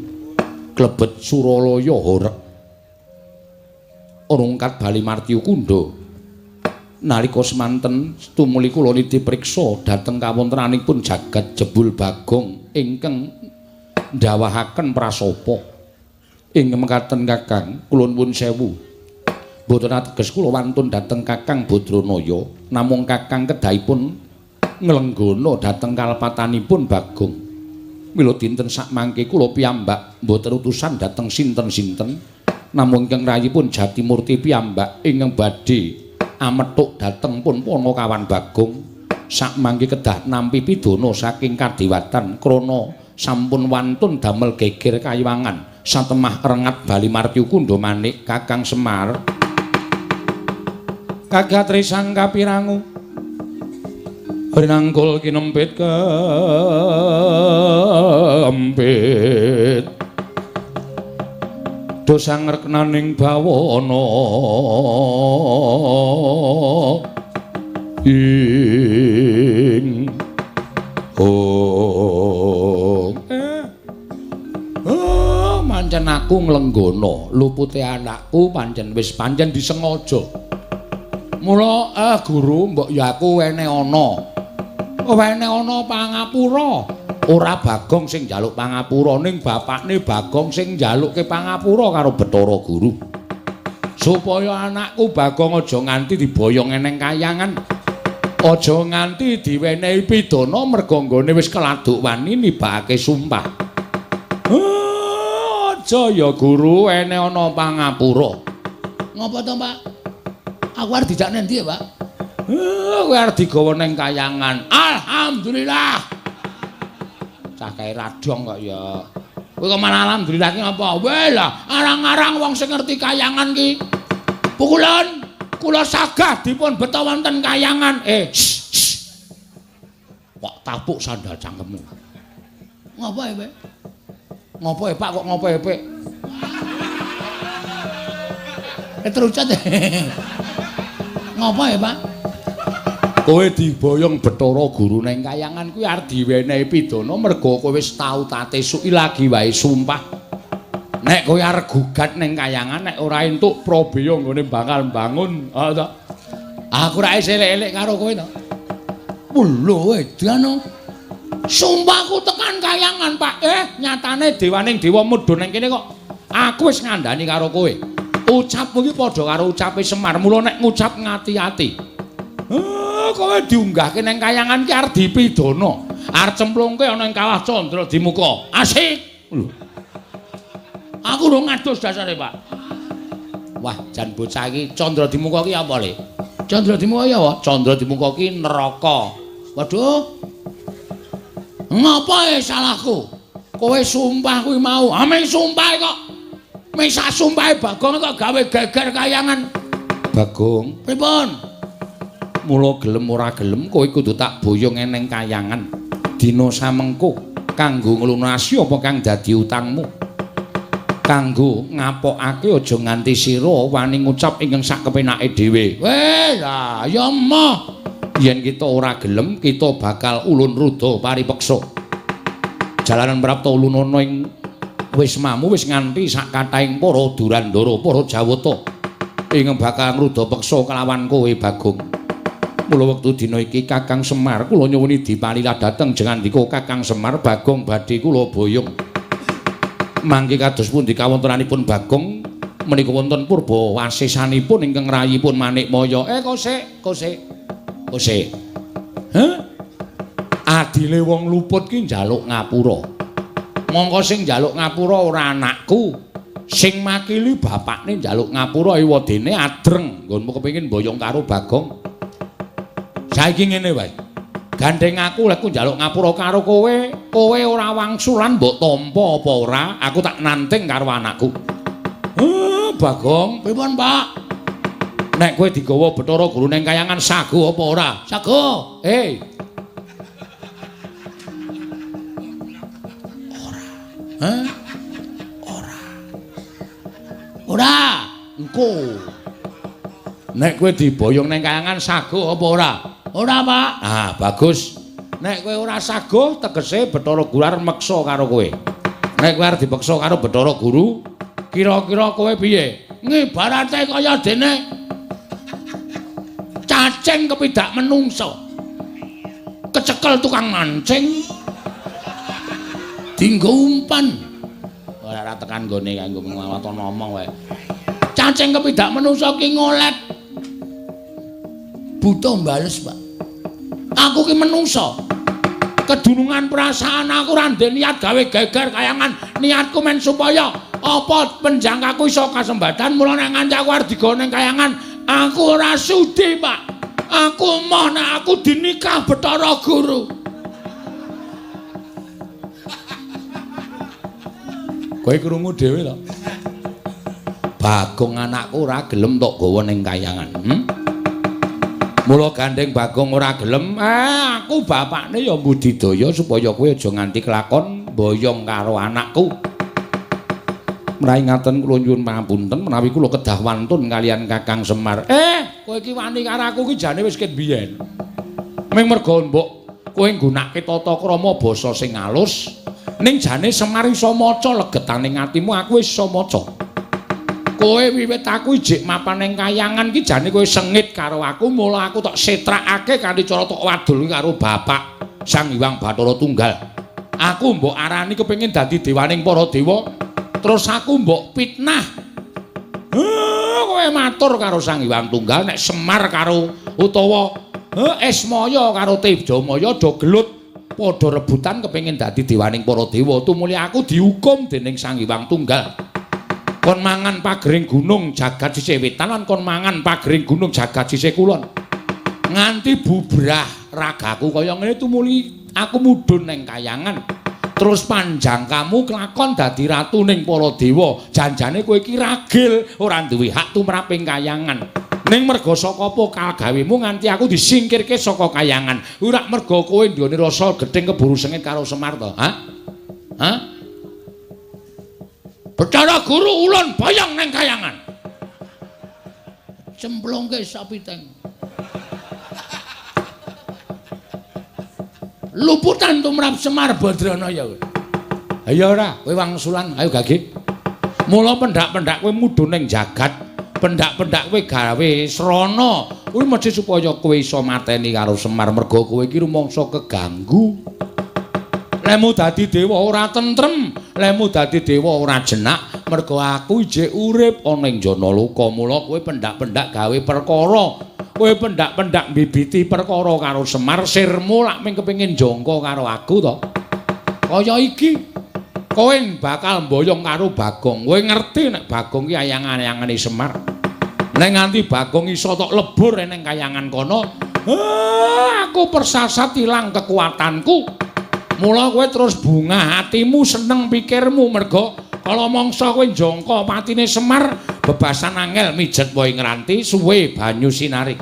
klebet Suralaya horeg. Rungkat bali Martya Kundha. Nalika semanten tumuli kula niti priksa dhateng kawontenanipun jagat jebul Bagong ingkang ndawahaken prasapa. Ing mekaten Kakang, kula nuwun sewu. Mboten ateges kula wantun dhateng Kakang Badranaya, namung Kakang kedahipun nglenggana dhateng kalepatanipun Bagong. Mila dinten sakmangke kula piyambak mboten utusan dhateng sinten-sinten, namung ingkang rayipun Jatimurti piyambak ingkang badhe amethuk dhateng pun Panakawan Bagong. Sakmangke kedah nampi pidana saking kadewatan krana sampun wantun damel geger kayiwangan satemah rengat bali Martya Kundha manik Kakang Semar. Kagatri sang kapirangu rinangkul kinempit kempit dosa ngreknaning bawana ing oh oh pancen aku nglenggana lupute anakku pancen wis pancen disengaja. Mula guru mbok ya aku wene ana pangapura. Ora Bagong sing njaluk pangapura ning bapakne Bagong sing njalukke pangapura karo Bathara Guru. Supaya anakku Bagong aja nganti diboyong eneng kayangan. Aja nganti diwenehi pidana merga nggone wis keladuk wani nibakake sumpah. Aja ya guru ene ana pangapura. Ngopo to, Pak? Aku arep dijak nendi ya, Pak? Kowe arep digawa ning kayangan. Alhamdulillah. Cah kae radong kok ya. Kowe kok malah alhamdulillah ki ngapa? Weh lah, arang-arang wong sing ngerti kayangan ki. Pukulan kula sagah dipun beta wonten kayangan. Kok tapuk sandal cangkemmu. Ngopo e, Pak? Ngopo e, Pak kok ngopo e, Pak? Terucat. Ngopo e, Pak? Kowe diboyong Bathara Guru ning kayangan kuwi arep diwenehi pidana merga kowe wis tau tate suki lagi wae sumpah. Nek kowe arep gugat ning kayangan nek ora entuk prabeya nggone bakal mbangun, ha ta? Aku ra isih elek-elek karo kowe to. Lho edan. Sumpahku tekan kayangan, Pak. Nyatane dewaning dewa mudhun ning kene kok. Aku wis ngandani karo kowe. Ucapmu iki padha karo ucape Semar. Mula nek ngucap ngati-ati. Kowe diunggahke ning kayangan ki arep dipidana. Arep cemplungke ana ing kawah Candra Dimuka. Asik. Lho. Aku urung ngadus dasare, Pak. Wah, jan bocah iki Candra Dimuka ki apa, Le? Candra Dimuka ki apa? Candra Dimuka ki neraka. Waduh. Ngapa salahku? Kowe sumpah kuwi mau. Ah, ming sumpah kok. Ming sak sumpahe Bagong kok gawe geger kayangan. Bagong, pripun? Mula gelem ora gelem kowe kudu tak boyong ning kayangan. Dina samengko kanggo nglunasi apa kang dadi utangmu. Kanggo ngapokake aja nganti sira wani ngucap ingkang sak kepenake dhewe. Weh, lah ya emoh. Yen kita ora gelem, kita bakal ulun ruda paripeksa. Jalanan prapta ulunana ing wismamu wis nganti sak kathahing para Durandara, para Jawata ingkang bakal ngruda peksa kelawan kowe Bagong. Mula wektu dina iki Kakang Semar kula nyuwuni dipalilah dhateng jengandika Kakang Semar Bagong badhe kula boyong. Mangke kados pundi kawontenanipun Bagong menika wonten purba wasesanipun ingkang rayipun Manikmaya. Kosek, kosek. Kosek. Heh? Adile wong luput ki njaluk ngapura. Mongko sing njaluk ngapura ora anakku. Sing makili bapakne njaluk ngapura ewadene adreng nggonmu kepengin boyong karo Bagong. Saiki ngene wae. Gandeng aku lek njaluk ngapura karo kowe, kowe ora wangsulan mbok tampa apa ora, aku tak nanting karo anakku. Bagong, pripun, Pak? Nek kowe digawa Bathara Guru ning kayangan sago apa ora? Sago. Ora. Hah? Ora. Ora. Engko. Nek kowe diboyong ning kayangan sago apa ora? Ora, Pak. Ah, bagus. Nek kowe ora sago tegese Bathara Guru arep meksa karo kowe. Nek kowe arep dipeksa karo Bathara Guru, kira-kira kowe piye? Ngibarate kaya dene cacing kepidak menungso. Kecekel tukang mancing. Dinggo umpan. Ora ora tekan nggone kanggo waton ngomong wae. Cacing kepidak menungso ki ngolet. Buta mbales, Pak. Aku ki menungso. Kedunungan perasaan aku ora ndek niat gawe geger kayangan. Niatku men supaya apa penjangkaku iso kasembatan. Mula nek nganti aku arep digawa ning kayangan, aku ora sudi, Pak. Aku emoh nek aku dinikah Bathara Guru. Kowe krungu dhewe to? Bagong anakku ora gelem tok gawa ning kayangan. Mula gandeng Bagong ora gelem, aku bapakne ya mbudidaya supaya kowe aja nganti kelakon boyong karo anakku. Menawi ngaten kula nyuwun pangapunten menawi kula kedah wantun kalian Kakang Semar. Kowe iki wani karo aku iki jane wis ket biyen. Ming merga mbok kowe nggunakake tata krama basa sing alus, ning jane Semar iso maca legetaning atimu, aku wis iso maca. Kowe wiwit aku ijik mapan ning kayangan ki jane kowe sengit karo aku, mula aku tok setrakake kanthi cara tok wadul karo bapak Sang Hyang Bathara Tunggal. Aku mbok arani kepengin dadi dewaning para dewa, terus aku mbok fitnah. Kowe matur karo Sang Hyang Tunggal nek Semar karo utawa Ismaya karo Tejamaya do gelut padha rebutan kepengin dadi dewaning para dewa, tumuli aku dihukum dening Sang Hyang Tunggal. Kon mangan pagering gunung jagat sisih wetan lan kon mangan pagering gunung jagat sisih kulon. Nganti bubrah ragaku kaya ngene tumuli aku mudhun ning kayangan. Terus panjang kamu kelakon dadi ratu ning para dewa. Janjane kowe iki ragil ora duwe hak tumrap ing kayangan. Ning merga saka apa kagawemu nganti aku disingkirke saka kayangan. Ora merga kowe nduweni rasa gething keburu sengit karo Semar to? Hah? Hah? Bathara Guru ulun boyong neng kayangan. Cemplungke sapiteng. Luputan tumrap Semar Badranaya. Ayo ora, kowe wangsulan, ayo gage. Mula pendak-pendak kowe mudhun ning jagat, pendak-pendak kowe gawe srana. Kuwi mesti supaya kowe iso mateni karo Semar merga kowe iki rumangsa keganggu. Lemu dadi dewa ora tentrem, lemu dadi dewa ora jenak, merga aku ijik urip ana ing Janaloka. Mula kowe pendak-pendak gawe perkara. Kowe pendak-pendak mbibiti perkara karo Semar, sirmu lak mung kepengin jangka karo aku to. Kaya iki kowe bakal mboyong karo Bagong. Kowe ngerti nek Bagong ki ayang-ayangane Semar. Nek nganti Bagong iso tok lebur ning kayangan kono, aku persasat ilang kekuatanku. Mula kowe terus bungah hatimu, seneng pikirmu merga kala mangsa kowe njangka patine Semar, bebasan angel mijet wae ngranti suwe banyu sinarik.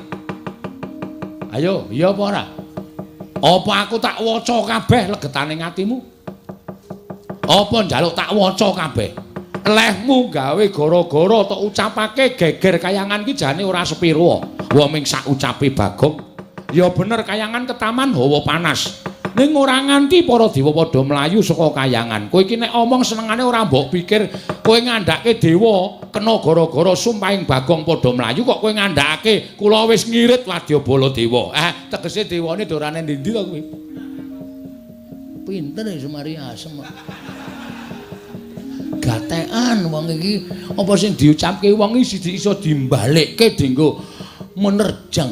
Ayo, iya apa ora? Apa aku tak waca kabeh legetane atimu? Apa njaluk tak waca kabeh? Lehmu gawe gara-gara tok ucapake geger kayangan ki jane ora sepiro. Wong ming sak ucape Bagong. Ya bener kayangan ketaman hawa panas. Ning ora nganti para dewa padha mlayu saka kayangan. Kowe iki nek omong senengane ora mbok pikir kowe ngandhake dewa kena gara-gara sumpahing Bagong padha mlayu kok kowe ngandhakake kula wis ngirit wadyabala dewa. Tegese dewane dorane ndi-ndi to kuwi? Pinter ya Semari Asem. Gatekan wong iki apa sing diucapke wong iki iso dimbalekke dienggo menerjang.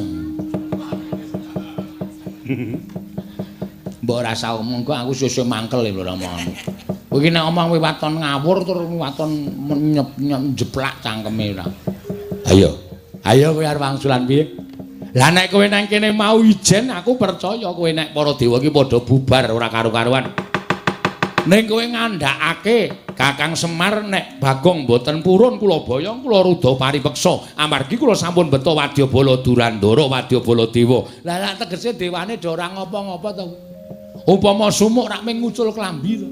Mbok rasa omong kok aku sesuk mangkel lho omonganmu. Kowe iki nek omong waton ngawur tur waton njeplak cangkeme ora. Ayo. Ayo kowe arep wangsulan piye? Lah nek kowe nang kene mau ijen aku percaya kowe nek para dewa iki padha bubar ora karu-karuan. Ning kowe ngandhakake Kakang Semar nek Bagong mboten purun kula boyong kula rudha paripeksa amargi kula sampun beto wadyabala Durandara wadyabala dewa. Lah lak tegese dewane do ora ngopo-ngopo to. Upama sumuk rak mung ngucul klambi to.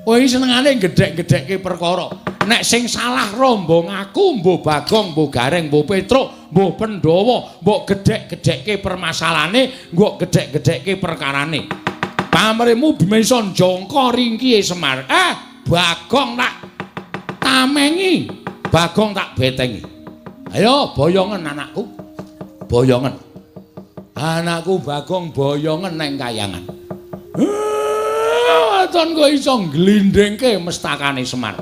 Kowe iki senengane gedhek-gedhekke perkara. Nek sing salah rombong aku, mbuh Bagong, mbuh Gareng, mbuh Petruk, mbuh Pandhawa, mbok gedhek-gedhekke permasalahane, mbok gedhek-gedhekke perkarane. Pamrihmu bisa njangka ringkihe Semar. Bagong tak tamengi, Bagong tak betengi. Ayo boyongen anakku. Boyongen. Anakku Bagong boyongen neng kayangan. Waton kowe iso ngglindhingke mestakane Semar.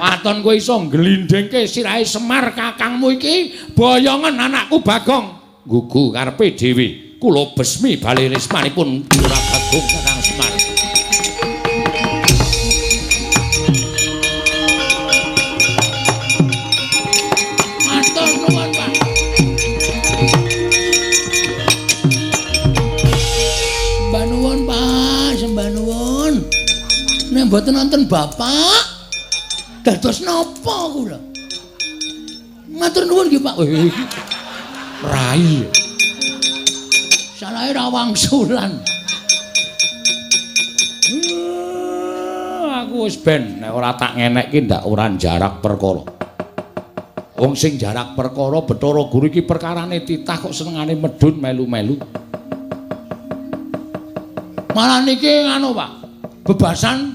Waton kowe iso ngglindhingke sirahe Semar kakangmu iki, boyongen anakku Bagong. Gugu karepe dhewe. Kula besmi bali rismanipun Lurah Bagong Kakang Semar. Matur nuwun, Pak. Sembah nuwun, Pak, sembah nuwun. Nek mboten nonton Bapak, dados napa kula? Matur nuwun nggih, Pak. Rai. Salahe ra wangsulan. Aku wis ben nek ora tak ngenekke ndak ora jarak perkara. Wong sing jarak perkara Bathara Guru iki perkarane titah kok senengane medhun melu-melu. Malah niki nganu, Pak. Bebasan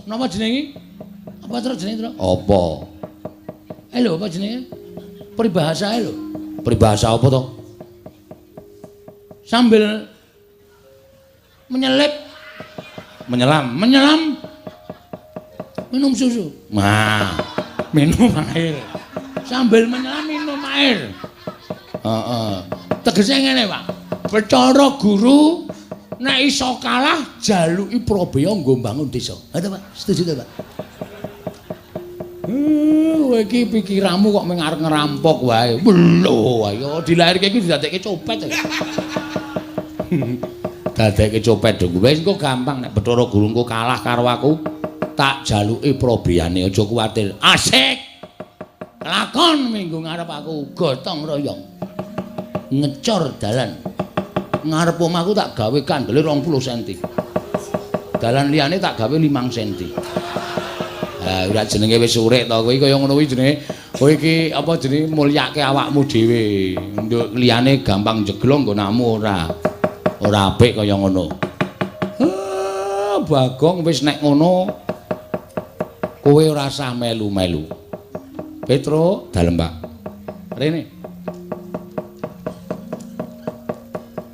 napa jenenge? Apa terus jenenge, Tru? Apa? Lho, apa jenenge? Peribahasa lho. Peribahasa apa to? Sambil menyelip, menyelam, menyelam, minum susu. Nah, minum air. Sambil menyelam minum air. Heeh. Tegese ngene, Pak. Bathara Guru nek iso kalah jaluki prabeya nggo mbangun desa. Ha to, Pak? Setuju to, Pak? Kowe iki pikiranmu kok mung arep ngerampok wae. Lho, ayo dilairke iki didadekke copet. Dadekke copet dong. Wis engko gampang nek Bathara Guru engko kalah karo aku, tak jaluki probeyane, aja kuwatir. Asik. Lakon minggu ngarep aku gotong royong. Ngecor dalan. Ngarep omahku tak gawe kandele 20 cm. Dalan liyane tak gawe 5 cm. Ha ora jenenge wis urip to kowe kaya ngono kuwi jenenge. Kowe iki apa jenenge mulyake awakmu dhewe. Nduk liyane gampang jeglong nggonamu ora. Ora apik kaya ngono. Bagong wis nek ngono kowe ora usah melu-melu. Petro, dalem Pak. Rene.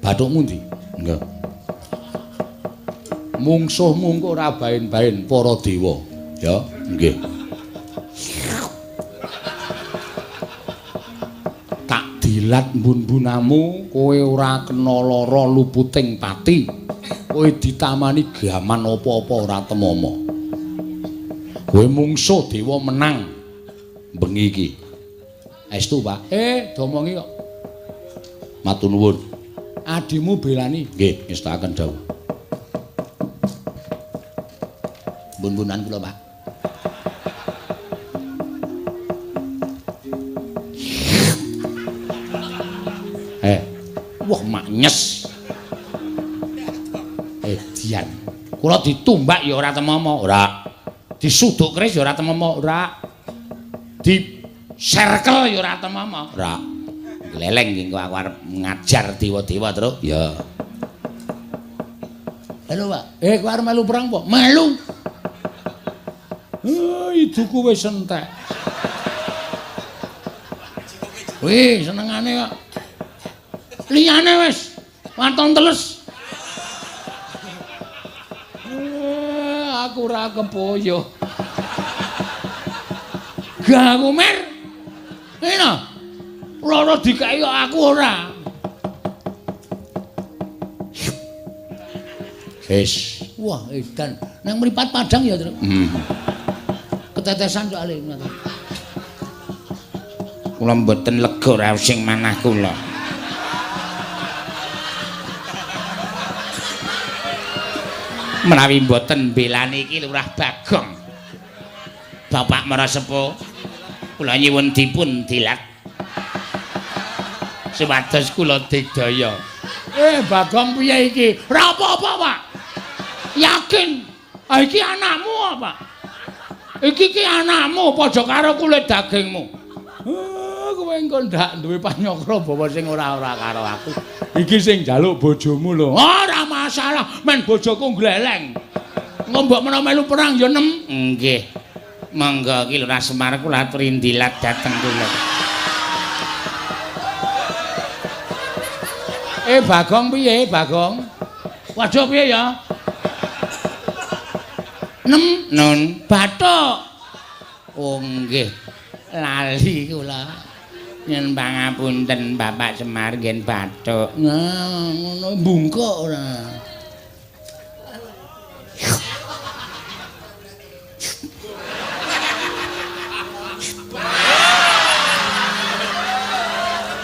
Bathukmu ndi? Nggih. Mungsuhmu engko ora baen-baen para dewa. Ya, nggih. Tak dilat mbun-mbunamu, kowe ora kena lara luputing pati. Kowe ditamani gaman apa-apa ora temama. Kowe mungsuh dewa menang bengi iki. Estu, Pak. Domongi kok. Matur nuwun. Adimu belani. Nggih, ngestakaken dawuh. Mbun-mbunan kula, Pak. Wah maknyes. Edian. Kula ditumbak ya ora temama, ora. Disuduk keris ya ora temama, ora. Di serkel ya ora temama, ora. Gleleng iki aku arep ngajar dewa-dewa, Truk. Ya. Halo, Pak. Kowe arep melu perang apa? Melu. Iduku wis entek. Wih, senengane kok. Liyane wis waton teles. Aku ora kepoyo. Gak aku mer. Ngene. Loro dikeki kok aku ora. Wis. Wah, edan. Nang mripat padang ya, Truk. Ketetesan soalé ngono. Kula mboten lega raos sing manah kula. Menawi mboten belani iki Lurah Bagong. Bapak Marasepuh, kula nyuwun dipun dilat supados kula digdaya. Bagong piye iki? Ora apa-apa, Pak. Yakin. Iki anakmu apa? Iki ki anakmu padha karo kulit dagingmu. Kowe engko ndak duwe panyakra bawa sing ora-ora karo aku. Iki sing njaluk bojomu lho. Ora masalah, men bojoku gleleng. Engko mbok menawa melu perang ya nem. Nggih. Monggo iki Lurah Semar kula aturi ndilat dhateng kula. Bagong piye, Bagong? Waduh piye ya? Nem nun bathuk. Oh nggih. Lali kula. Nyuwun pangapunten Bapak Semar ngen bathuk. Nah, ngono bungkuk ora.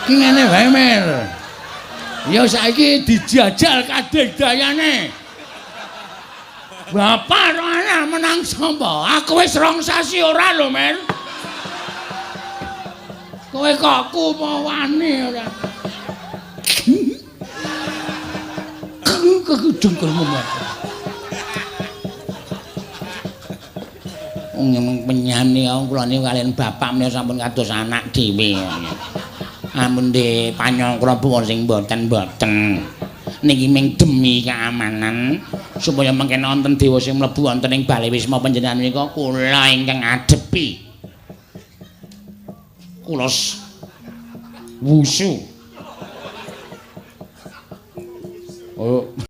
Ki ngene wae, Mer. Ya saiki dijajal kadek dayane. Bapak ora menang sapa? Aku wis 2 sasi ora lho, Mer. Kowe kok kumawane ora. Kekudungkulmu Mer. Wong penyane kula niku kaliyan bapak menika sampun kados anak dhewe. Amun de panyangkra bawa sing mboten-mboten. Niki ming demi keamanan supaya mengken wonten dewa sing mlebu wonten ing bale wisma panjenengan menika kula ingkang adepi. Kula wusu. Oh.